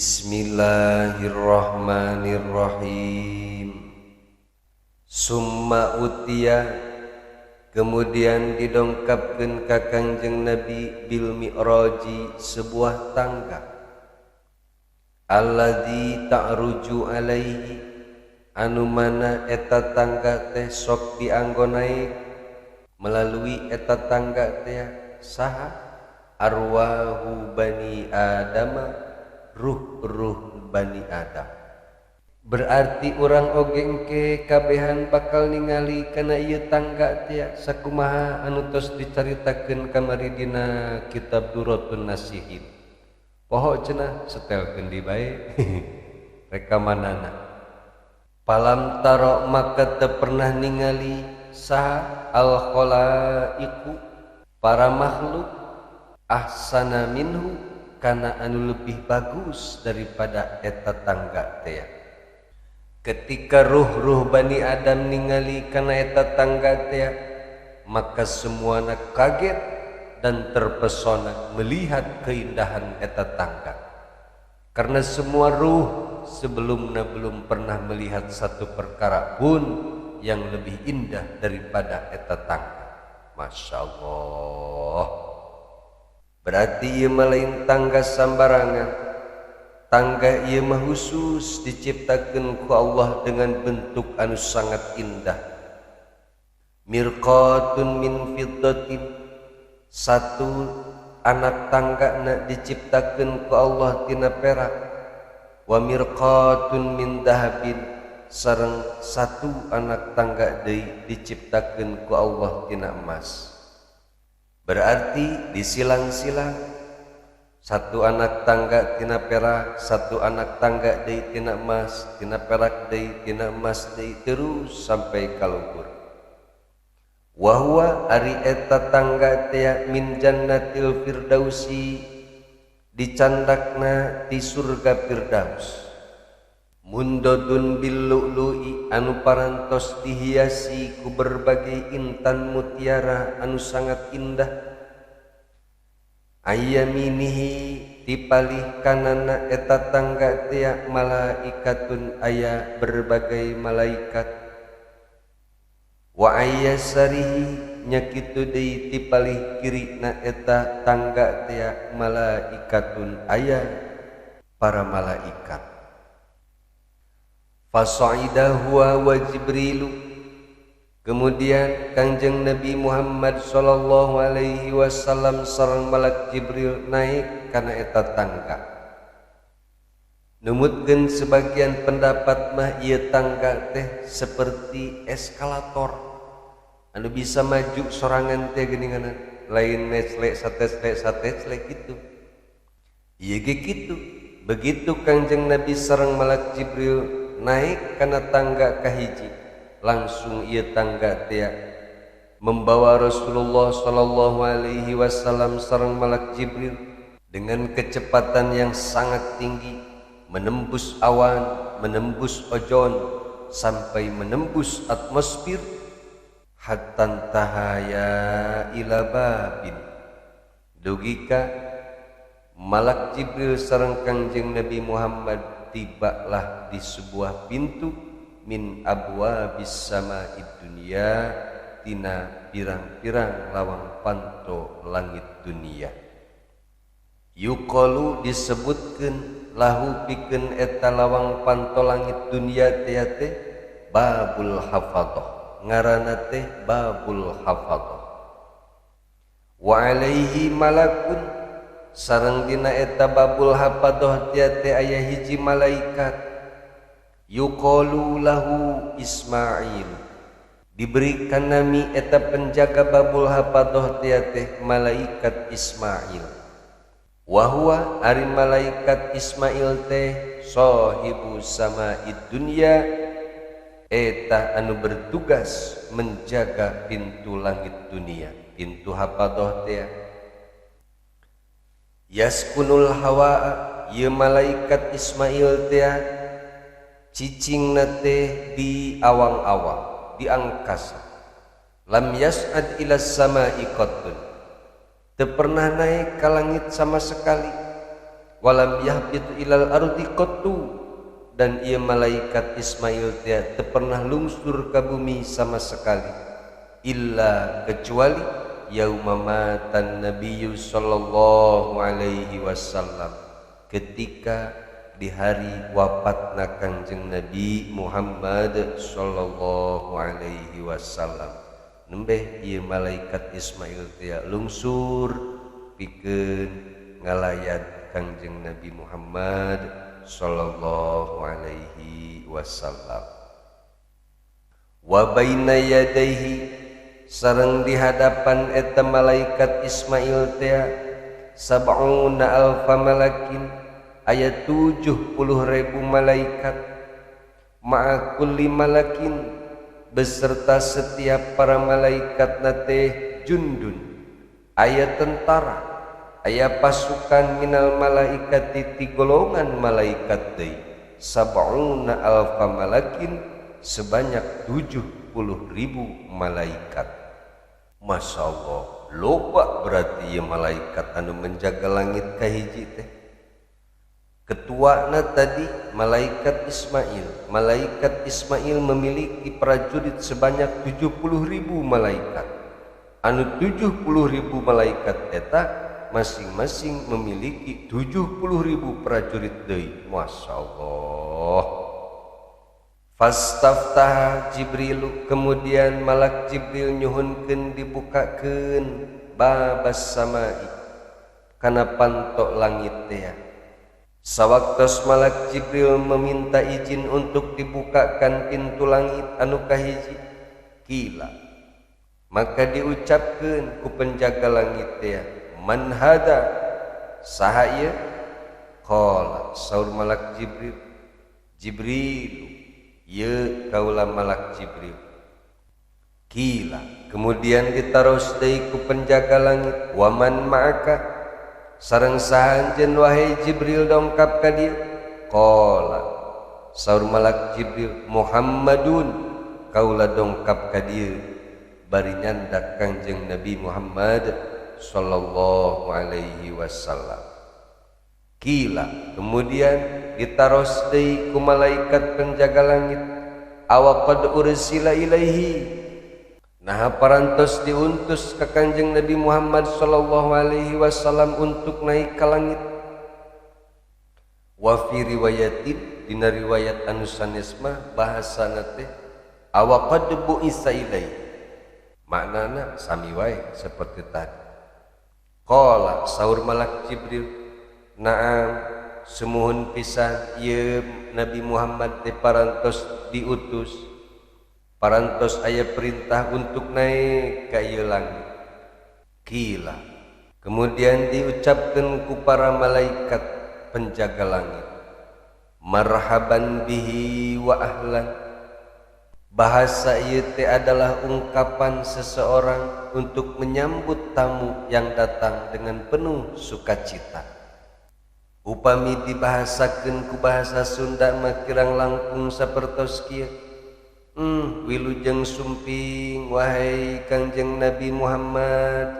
Bismillahirrahmanirrahim. Summa utia, kemudian didongkapkeun ka Kangjeng Nabi bil mi'raji sebuah tangga. Alladzi ta'ruju alaihi, anu mana eta tangga teh sok dianggo naik melalui eta tangga teh saha arwahu bani adama, ruh-ruh bani Adam. Berarti urang oge engke kabehan bakal ningali kana ieu tangga teh sakumaha anu tos dicaritakeun kamari dina kitab Durratun Nasihin. Poho cenah setelkeun di bae rekamanana. Palam taro maka teu pernah ningali saha al khalaiqu para makhluk ahsana minhu kana anu lebih bagus daripada eta tangga teh. Ketika ruh-ruh Bani Adam ningali kana eta tangga teh, maka semuana kaget dan terpesona melihat keindahan eta tangga. Karena semua ruh sebelumnya belum pernah melihat satu perkara pun yang lebih indah daripada eta tangga. Masya Allah. Berarti ieu mah lain tangga sambarangan. Tangga ieu mah khusus diciptakeun ku Allah dengan bentuk anu sangat indah. Mirqatun min fiddatin, satu anak tangga na diciptakeun ku Allah tina perak. Wa mirqatun min dahabin, sareng satu anak tangga deui diciptakeun ku Allah tina emas. Berarti disilang-silang, satu anak tangga tina perak, satu anak tangga deui tina emas, tina perak deui, tina emas deui, terus sampai ka luhur. Wa huwa ari eta tangga teh min jannatil firdausi, dicandakna di surga firdaus. Mundodun bil lu'lu'i, anu parantos dihiasi ku berbagai intan mutiara anu sangat indah. Ayaminihi tipalih kanana eta tangga teh malaikatun, aya berbagai malaikat. Wa ayyasarihi nya kitu deui tipalih kirina eta tangga teh malaikatun, aya para malaikat. Fasa'ida huwa wa Jibrilu, kemudian Kangjeng Nabi Muhammad sallallahu alaihi wasallam sareng malak Jibril naik kana eta tangga. Numutkeun sebagian pendapat mah ieu tangga teh seperti eskalator anu bisa maju sorangan teh geuninganan, lain neclek sateslek sateslek kitu. Ieu ge kitu. Begitu Kangjeng Nabi sareng malak Jibril naik kana tangga kahiji, langsung ieu tangga teh membawa Rasulullah sallallahu alaihi wasallam sareng malak Jibril dengan kecepatan yang sangat tinggi, menembus awan, menembus ojon, sampai menembus atmosfer, hatta tahaya ila babin. Dugika malak Jibril sareng Kangjeng Nabi Muhammad tibalah di sebuah pintu min abwabis sama'id dunya, tina pirang-pirang lawang panto langit dunia. Yuqalu disebutkeun lahu pikeun eta lawang panto langit dunia teh teh babul hafadhah, ngaranna teh babul hafadhah. Wa alaihi malakun, sareng dina eta babul hafadhah teh teh aya hiji malaikat. Yuqalu lahu Ismail, diberikan nami eta penjaga babul hafadoh teh malaikat Ismail. Wa huwa ari malaikat Ismail teh sahibu sama'id dunya, eta anu bertugas menjaga pintu langit dunia, pintu hafadoh teh. Yaskunul hawa, ieu malaikat Ismail teh cicingna teh di awang-awang, di angkasa. Lam yas'ad ila sama'i qattun, teu pernah naik ka langit sama sekali. Walam yahbit ilal ardi qattu, dan ieu malaikat Ismail teh teu pernah lungsur ka bumi sama sekali illa kecuali yauma matan nabiyyu sallallahu alaihi wasallam, ketika di hari wafatna Kangjeng Nabi Muhammad sallallahu alaihi wasallam. Nembe ieu malaikat Ismail teh lungsur pikeun ngalayat Kangjeng Nabi Muhammad sallallahu alaihi wasallam. Wa baina yadayhi, sareng di hadapan eta malaikat Ismail teh sab'una alfa malakin, aya 70.000 malaikat, ma'a kulli malakin, beserta setiap para malaikat teh jundun, aya tentara, aya pasukan minal malaikati ti golongan malaikat deui, sab'una alfa malakin, sebanyak 70.000 malaikat. Masya Allah, loba berarti ya malaikat anu menjaga langit kahiji teh. Ketuana tadi malaikat Ismail. Malaikat Ismail memiliki prajurit sebanyak 70.000 malaikat. Anu 70.000 malaikat eta masing-masing memiliki 70.000 prajurit deui. Masya Allah. Fastaftaha Jibrilu, kemudian malak Jibril nyuhunkeun dibukakeun babas samai kana pantok langit teh. Sawaktos malak Jibril meminta izin untuk dibukakan pintu langit anu kahiji, kila maka diucapkeun ku penjaga langit teh, man hada, saha ieu? Qala, saur malak Jibril, Jibril, ieu kaula malak Jibril. Kila, kemudian ditaros deui ku penjaga langit, waman ma'aka, sareng saha anjeun wahai Jibril dongkap ka dieu? Qala, saur malak Jibril, Muhammadun, kaula dongkap ka dieu bari nyandak Kangjeng Nabi Muhammad sallallahu alaihi wasallam. Kila, kemudian ditaros deui ku malaikat penjaga langit, awaqad ursila ilaihi, nah parantos diuntus ka Kangjeng Nabi Muhammad sallallahu alaihi wasallam untuk naik ke langit. Wa fi riwayatin, dina riwayat anu sanes mah bahasana teh awaqad bu'isa ilaihi, maknana sami wae seperti tadi. Qala, saur malak Jibril, na'am, sumuhun pisan ieu Nabi Muhammad teh parantos diutus, parantos aya perintah untuk naik ka ieu langit. Kila, kemudian diucapkeun ku para malaikat penjaga langit, marhaban bihi wa ahlan. Bahasa ieu teh adalah ungkapan seseorang untuk menyambut tamu yang datang dengan penuh sukacita. Upami dibahasakeun ku bahasa Sunda mah kirang langkung sapertos kieu. Wilujeng sumping wahai Kangjeng Nabi Muhammad,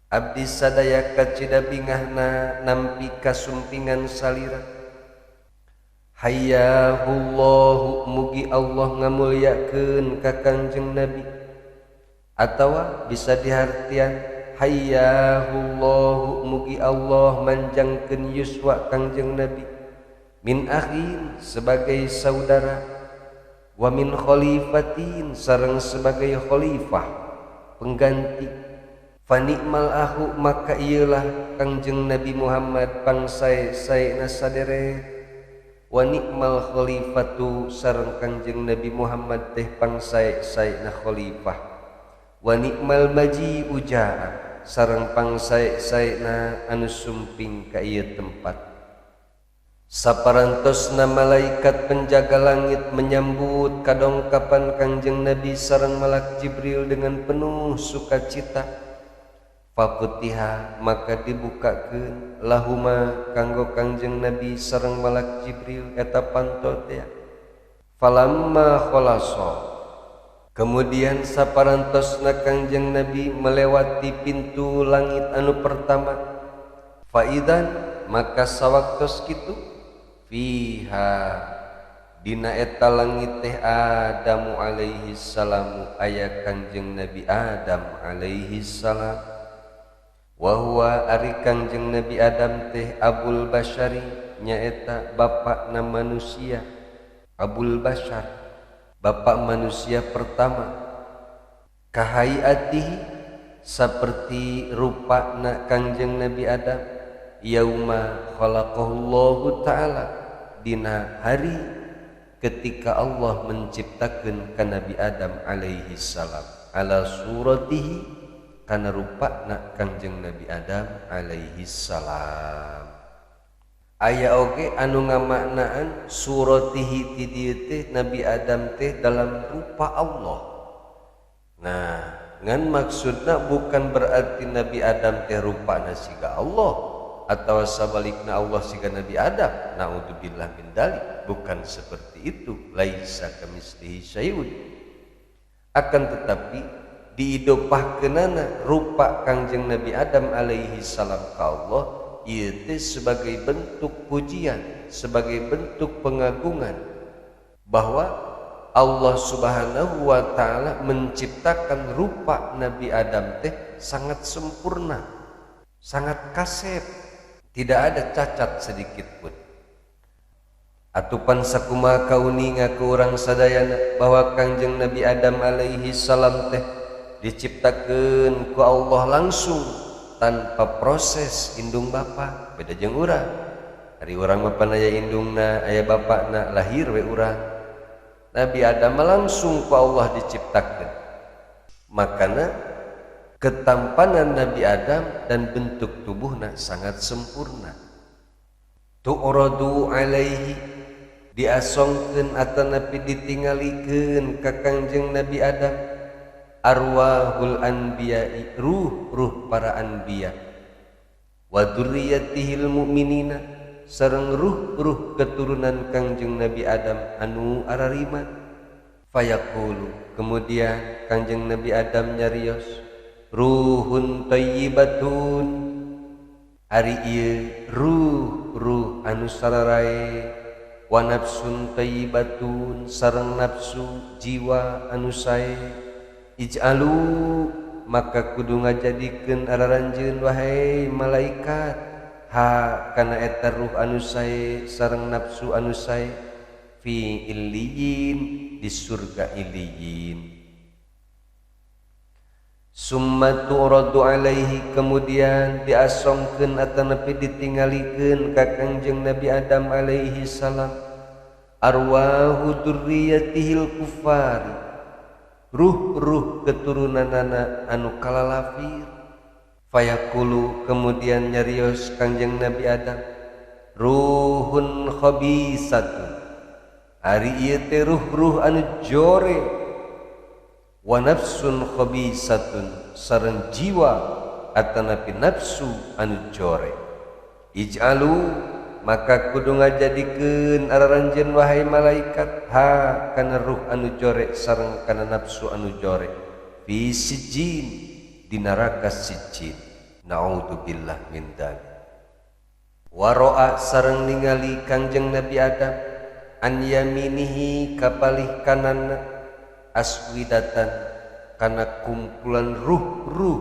abdi sadaya kacida bingahna nampi kasumpingan salira. Hayyahullahu, mugi Allah ngamulyakeun ka Kangjeng Nabi. Atawa bisa dihartian hayyahullahu, mugi Allah manjangkeun yuswa Kangjeng Nabi, min akhin, sebagai saudara, wa min khalifatin, sareng sebagai khalifah pengganti. Fa ni'mal ahu, maka ieulah Kangjeng Nabi Muhammad pangsae-saena sadere. Wa ni'mal khalifatu, sareng Kangjeng Nabi Muhammad teh pangsae-saena khalifah. Wa ni'mal maji'u jaa, sareng pangsae-saena anu sumping ka ieu tempat. Saparantosna malaikat penjaga langit menyambut kadongkapan Kangjeng Nabi sareng malak Jibril dengan penuh sukacita. Faputiha, maka dibukakeun lahuma kanggo Kangjeng Nabi sareng malak Jibril eta panto teh. Falamma khalasa, kemudian saparantosna Kangjeng Nabi melewati pintu langit anu pertama. Faidan maka sawaktos kitu fiha dina eta langit teh Adamu alaihi salamu aya Kangjeng Nabi Adam alaihi salam. Wa huwa ari Kangjeng Nabi Adam teh Abul Bashari nyaeta bapakna manusia. Abul Bashar bapak manusia pertama. Kahayatihi seperti rupana Kangjeng Nabi Adam yauma khalaqahullahu ta'ala dina hari ketika Allah menciptakan ka Nabi Adam alaihi salam ala suratihi kana rupana Kangjeng Nabi Adam alaihi salam. Aya oge anu ngamaknaan suratihi ti dieu teh Nabi Adam teh dalam rupa Allah. Nah, ngan maksudna bukan berarti Nabi Adam teh rupana siga Allah atau sabalikna Allah siga Nabi Adam. Naudzubillah min dzalik, bukan seperti itu. Laisa kamitslihi syai'un. Akan tetapi diidopahkeunana rupa Kangjeng Nabi Adam alaihi salam ka Allah ieu teh sebagai bentuk pujian, sebagai bentuk pengagungan bahwa Allah Subhanahu wa ta'ala menciptakan rupa Nabi Adam teh sangat sempurna, sangat kasep, tidak ada cacat sedikit pun. Atupan sakumaha kauninga ku urang sadayana bahwa Kangjeng Nabi Adam alaihi salam teh diciptakeun ku Allah langsung tanpa proses indung bapa, beda jeung urang. Ari urang mah pan aya indungna, aya bapakna, lahir we urang. Nabi Adam langsung ku Allah diciptakan. Makana ketampanan Nabi Adam dan bentuk tubuhna sangat sempurna. Tu'radu alaihi diasongkeun atanapi ditingalikeun ka Kangjeng Nabi Adam arwahul anbiya'i ruh-ruh para anbiya wa dzurriyyatihil mu'minina sareng ruh-ruh keturunan Kangjeng Nabi Adam anu arariman. Fayaqulu kemudian Kangjeng Nabi Adam nyarios ruhun thayyibatun ari ieu ruh-ruh anu sararae wa nafsun thayyibatun sareng nafsu jiwa anu sae ij'alu maka kudu ngajadikeun araranjeun wahai malaikat ha kana eta ruh anu sae sareng nafsu anu sae fi illiyin di surga illiyin. Summa tu'radu alaihi kemudian diasongkeun atanapi ditingalikeun ka Kangjeng Nabi Adam alaihi salam arwahu dzurriyyatihil kufari ruh-ruh keturunanana anu kalalafir. Fayaqulu kemudian nyarios Kangjeng Nabi Adam ruhun khabisatun ari ieu teh ruh-ruh anu jore wa nafsun khabisatun sareng jiwa atanapi nafsu anu jore ij'alu maka kudu ngajadikeun araranjeun wahai malaikat ha kana ruh anu jore sareng kana nafsu anu jore fi sijin di neraka sijin. Naudzubillah min dzalik. Wa ra'a sareng ningali Kangjeng Nabi Adam an yaminihi kapalih kananna aswidatan kana kumpulan ruh-ruh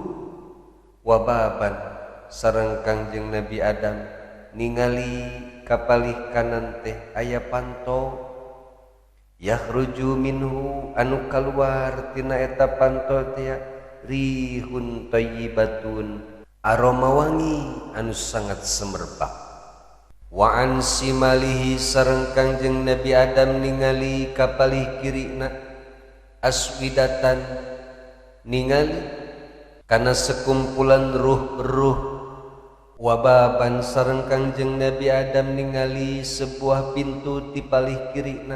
wababan sareng Kangjeng Nabi Adam ningali kapalih kanan teh aya panto yakhruju minhu anu kaluar tina eta panto teh rihun thayyibatun aroma wangi anu sangat semerbak. Wa an simalihi sareng Kangjeng Nabi Adam ningali kapalih kirina aswidatan ningali kana sekumpulan ruh-ruh wababan sareng Kangjeng Nabi Adam ningali sebuah pintu ti palih kirina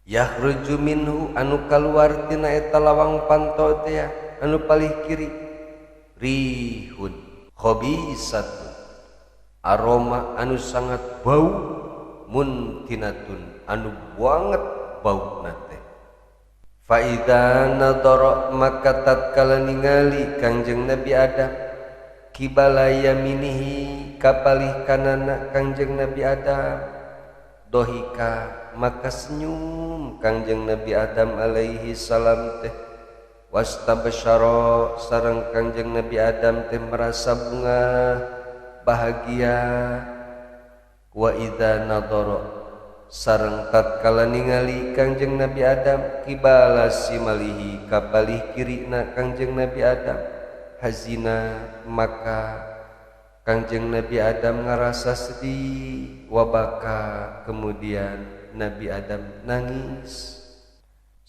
yakhruju minhu anu kaluar tina eta lawang panto teh anu palih kiri rihun khabisatun aroma anu sangat bau muntinatun anu banget bauna teh. Fa idza nadara maka tatkala ningali Kangjeng Nabi Adam kibala yaminihi kapalih kanana Kangjeng Nabi Adam dohika maka senyum Kangjeng Nabi Adam alaihi salam teh wastabsyara sareng Kangjeng Nabi Adam teh merasa bunga bahagia wa idza nadhara sareng tatkala ningali Kangjeng Nabi Adam kibala simalihi kapalih kirina Kangjeng Nabi Adam hazina maka Kangjeng Nabi Adam ngarasa sedih wabaka kemudian Nabi Adam nangis.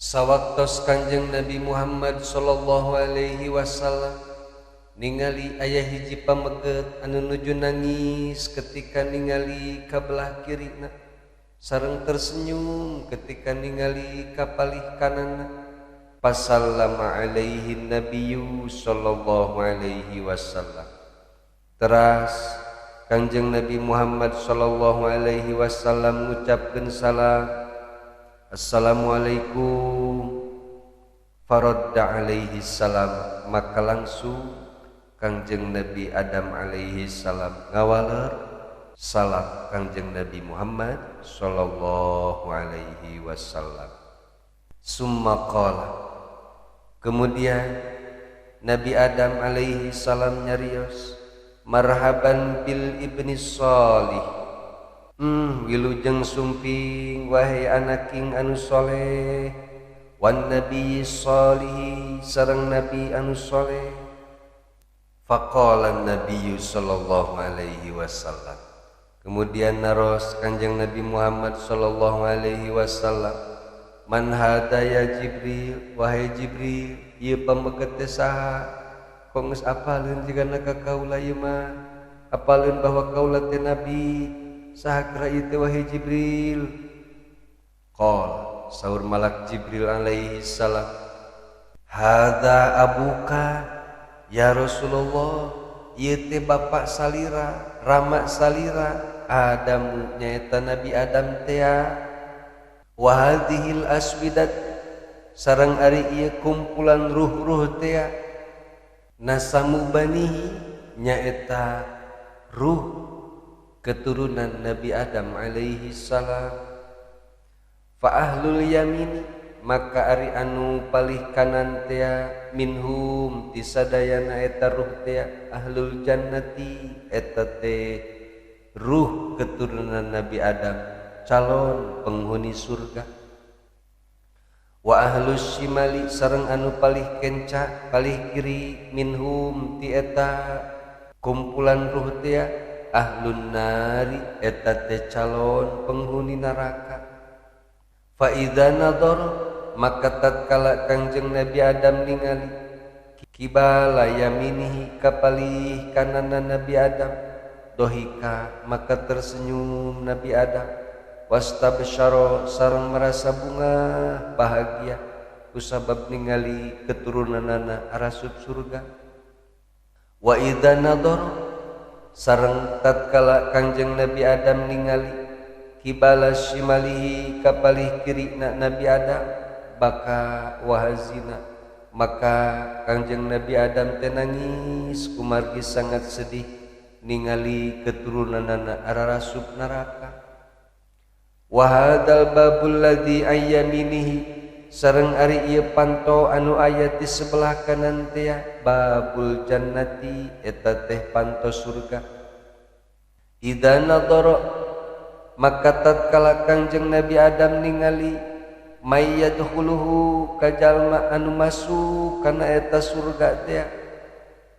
Sawaktos Kangjeng Nabi Muhammad sallallahu alaihi wasallam ningali aya hiji pameget anu nuju nangis ketika ningali ka belah kirina sareng tersenyum ketika ningali ka palih kananna pasallama alaihi nabiyyu sallallahu alaihi wasallam. Teras Kangjeng Nabi Muhammad sallallahu alaihi wasallam ngucapkeun salam assalamualaikum faradda alaihi salam maka langsung Kangjeng Nabi Adam alaihi salam ngawaler salam Kangjeng Nabi Muhammad sallallahu alaihi wasallam. Summa qala kemudian Nabi Adam alaihi salam nyarios marhaban bil ibni sholih wilujeng sumping wahai anaking anu soleh wan nabi sholihi sareng nabi anu soleh. Faqala nabiyyu sallallahu alaihi wasallam kemudian naros Kanjeng Nabi Muhammad sallallahu alaihi wasallam man hada ya Jibril wahai Jibril ieu pameget teh saha kok geus apaleun jigana ka kaula ieu mah apaleun bahwa kaula teh nabi saha geura ieu teh wahai Jibril. Qala saur malak Jibril alaihi salam hadza abuka ya Rasulullah ieu teh bapak salira rama salira Adamu nyaeta Nabi Adam teh wa hadhil aswidat sareng ari ieu kumpulan ruh-ruh teh nasamu banihi nyaeta ruh keturunan Nabi Adam alaihi salam. Fa ahlul yamini maka ari anu palih kanan teh minhum tisadayana eta ruh teh ahlul jannati eta teh ruh keturunan Nabi Adam calon penghuni surga. Wa ahlus shimali sareng anu palih kenca palih kiri minhum ti eta kumpulan ruh teh ahlun nari eta teh calon penghuni neraka. Fa idza nadhara maka tatkala Kangjeng Nabi Adam ningali kibala yaminihi kapalih kananna Nabi Adam dohika maka tersenyum Nabi Adam wastabsyara sareng merasa bunga bahagia kusabab ningali keturunanana arasup surga. Wa idza nadhara sareng tatkala Kangjeng Nabi Adam ningali kibala shimalihi kapalih kirina Nabi Adam baka wahazina maka Kangjeng Nabi Adam teh nangis kumargi sangat sedih ningali keturunanana ararasup neraka. Wa hadzal babul ladzi ayyaminihi sareng ari ieu panto anu aya di sebelah kanan teh babul jannati eta teh panto surga. Idza nadhara maka tatkala Kangjeng Nabi Adam ningali may yadkhuluhu ka jalma anu masuk kana eta surga teh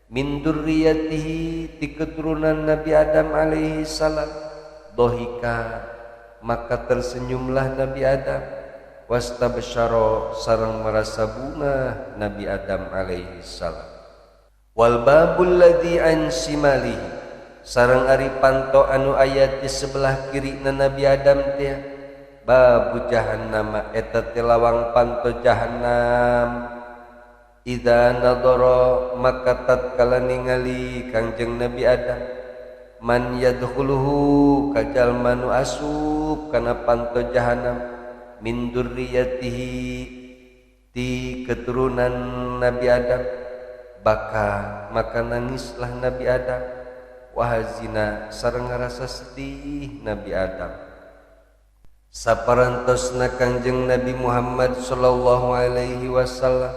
min dzurriyyatihi ti keturunan Nabi Adam alaihi salam dohika maka tersenyumlah Nabi Adam wastabsyara sareng merasa bunga Nabi Adam alaihi salam. Wal babul ladzi an shimalihi sareng ari panto anu aya di sebelah kiri na Nabi Adam teh babu jahannam eta teh lawang panto jahannam. Idza nadhara maka tatkala ningali Kangjeng Nabi Adam man yadkhuluhu ka jalma nu asup kana panto jahannam min dzurriyyatihi ti keturunan Nabi Adam baka maka nangislah Nabi Adam Wahazina sareng ngarasa sedih Nabi Adam. Saparantosna Kangjeng Nabi Muhammad sallallahu alaihi wasallam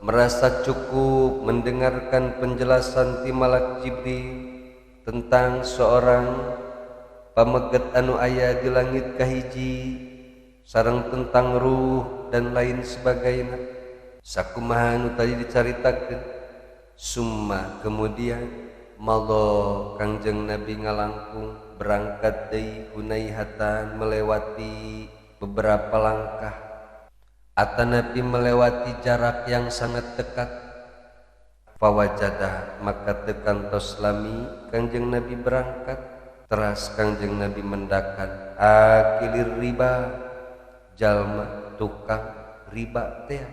merasa cukup mendengarkan penjelasan ti Malak Jibril tentang seorang pameget anu aya di langit kahiji sareng tentang ruh dan lain sebagainya. Sakumaha anu tadi dicaritakeun. Summa kemudian malo Kangjeng Nabi ngalangkung berangkat deui hunaihatan melewati beberapa langkah atanapi melewati jarak yang sangat dekat. Fawajadah maka tekan tos lami Kangjeng Nabi berangkat. Teras Kangjeng Nabi mendakan akilir riba jalma tukang riba teh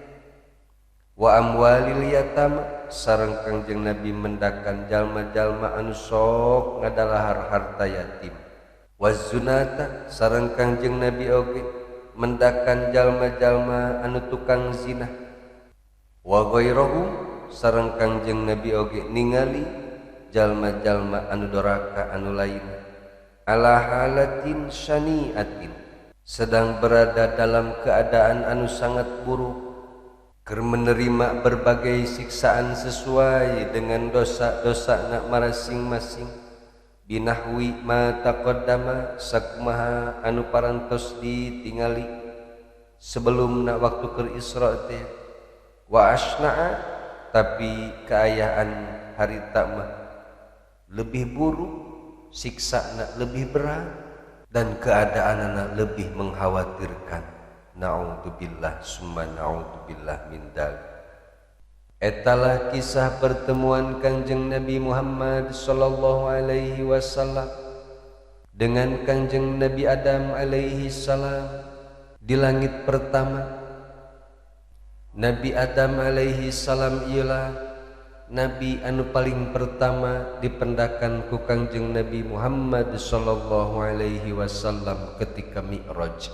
wa amwalil yatama sareng Kangjeng Nabi mendakan jalma-jalma anu sok ngadalahar harta yatim. Wazunata sareng Kangjeng Nabi oge mendakan jalma-jalma anu tukang zina. Wa ghairahum sareng Kangjeng Nabi oge ningali jalma-jalma anu doraka anu lain. Ala halatin syani'atin sedang berada dalam keadaan anu sangat buruk, keur menerima berbagai siksaan sesuai dengan dosa-dosa nak masing-masing. Binahwi ma taqaddama sakumaha anu parantos ditingali sebelum nak waktu keur Isra teh. Wa asna'a tapi keayaan harita mah lebih buruk, siksana lebih berat dan keadaan lebih mengkhawatirkan. Na'udzubillah summa na'udzubillah min dzalik. Etalah kisah pertemuan Kangjeng Nabi Muhammad sallallahu alaihi wasallam dengan Kangjeng Nabi Adam alaihi salam di langit pertama. Nabi Adam alaihi salam ialah nabi anu paling pertama dipendakan ku Kangjeng Nabi Muhammad sallallahu alaihi wasallam ketika Mi'raj.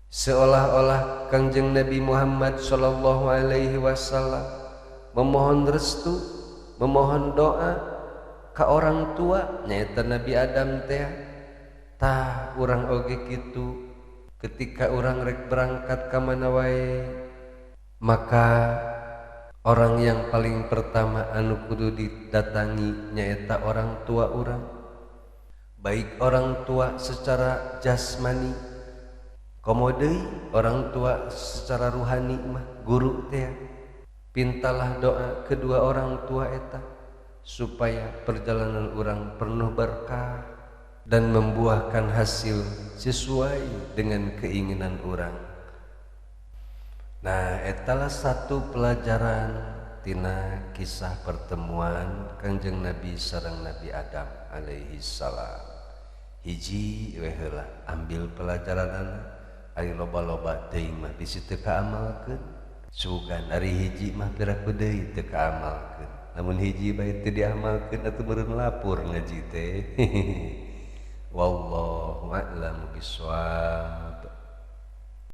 Seolah-olah Kangjeng Nabi Muhammad sallallahu alaihi wasallam memohon restu, memohon doa ka orang tua nyaeta Nabi Adam teh. Tah urang oge kitu ketika urang rek berangkat ka mana wae, maka orang yang paling pertama anu kudu didatangi nyaeta orang tua urang. Baik orang tua secara jasmani komo deui orang tua secara ruhani mah guru teh. Pintalah doa kedua orang tua eta supaya perjalanan urang penuh berkah dan membuahkan hasil sesuai dengan keinginan urang. Nah, etalah satu pelajaran tina kisah pertemuan Kangjeng Nabi sareng Nabi Adam alaihi salam. Hiji we heula ambil pelajaranana, ari loba-loba teuing mah bisi teu kaamalkeun. Sugan ari hiji mah piraku deui teu kaamalkeun. Lamun hiji bae teu diamalkeun atuh meureun lapur ngaji teh. Wallahu a'lamu bissawab.